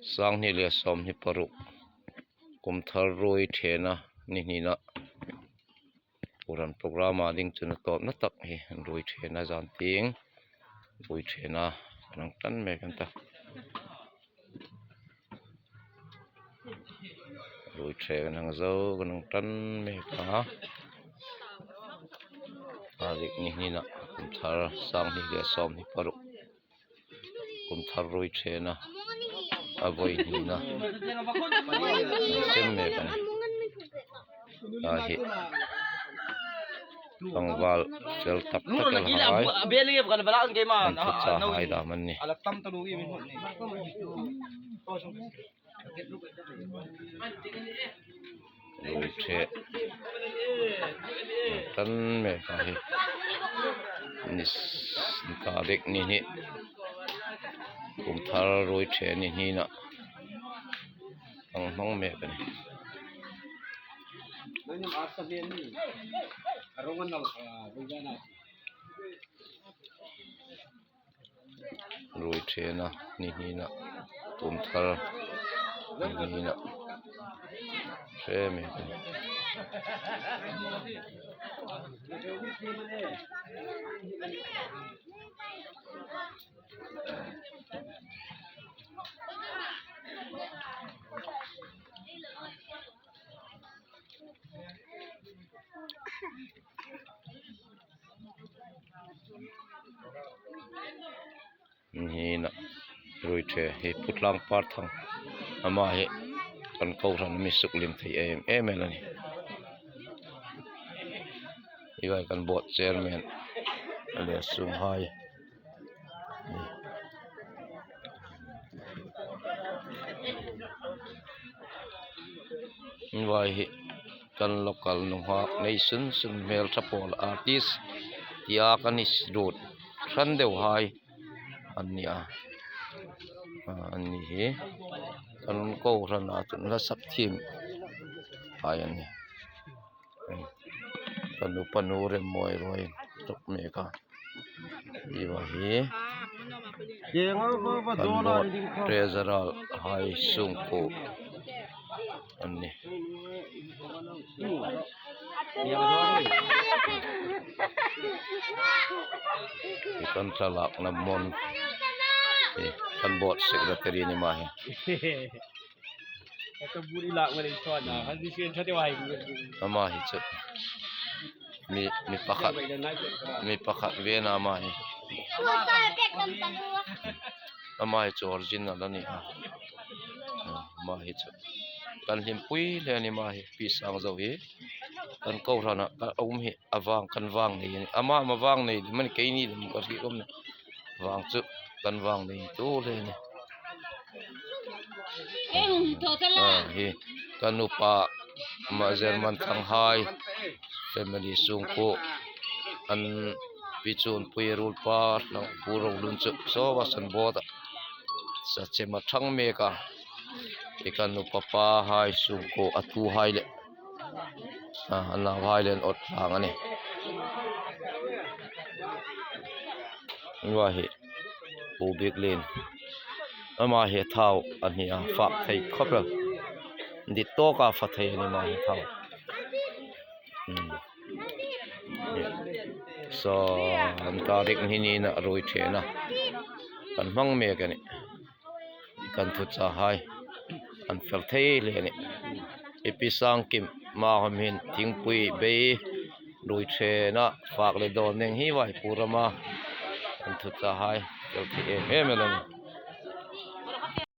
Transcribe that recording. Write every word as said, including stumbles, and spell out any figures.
Sang hni le sawmhni paruk, kum thar ruoi thena ni hnina, Puram program a ding chun a tawpna tak hi ruoi thena zan tieng, ruoi thena kan hang ṭan mek an ta. Ruoi the kan hang zo, kan hang ṭan mek a. Tarik ni hnina, kum thar sang hni le sawmhni paruk, kum thar ruoi thena, a voi hnina, sem mek a nih. A hi, tlangval fel tak tak el hai, an thucha hai dam an nih. Ruoi the ṭan mek a hi. Ni s-, tarik ni hni, kum thar ruoi the ni hnina, an hmang mek a nih. Ruoi thena ni hnina, kum thar ni hnina, ṭan mek a nih. Ni hnina ruoi the hi Pu Tlangparthang, ama hi kan kohran mi suklim thei em em el a nih. Hi vai kan board chairman a le sung hai. Hi vai hi kan local nunghak nei sun sun, hmelṭha pawl artist tia kan inruot hran deu hai an nih a. A, anni hi kan kohran a chun hla sak thiem hai an nih. Kan upa nu remmawi ruoi tuk mek a. Hi va hi kan board treasurer hai sungkuo an nih. Hi kan thlalakna mon hi kan board secretary ni ma hi. Ama hi chu mi, mi pakhat, mi pakhat ve na ama hi. Ama hi chu original a ni a. Ama hi chu kan hlimpui hle a ni, ama hi Pi Sangzo hi. Kan kohran a, a um hi a vang, kan vang nei a ni. Ama, ama vang nei, mani keini lem ka hriet um na. Vang chu kan vang nei tu hle a ni. Em, to ta la. A, hi kan upa ma German Thanghai family sungkuo an pi chun pui ruolpa lang Pu Rolun chu saw va san bawt a. Sa che ma thang mek a. Hi kan upa pa hai sungkuo a tu hai le. A, a nau hai le an awt tlang a nih. Hi va hi Pu Biklien. Ama hi thau a ni a, fak thei khawp el. Dit tawka fa thei a ni ama hi thau. Hmm. Saw, an tarik ni hnina ruoi thena kan hmang mek a nih. Kan thucha hai an fel thei hle a nih. Hi Pi Sangkim ma khom hin thingpui bei ruoi thena fak le dawn ning hi vai purama kan thucha hai fel thei em em el a nih.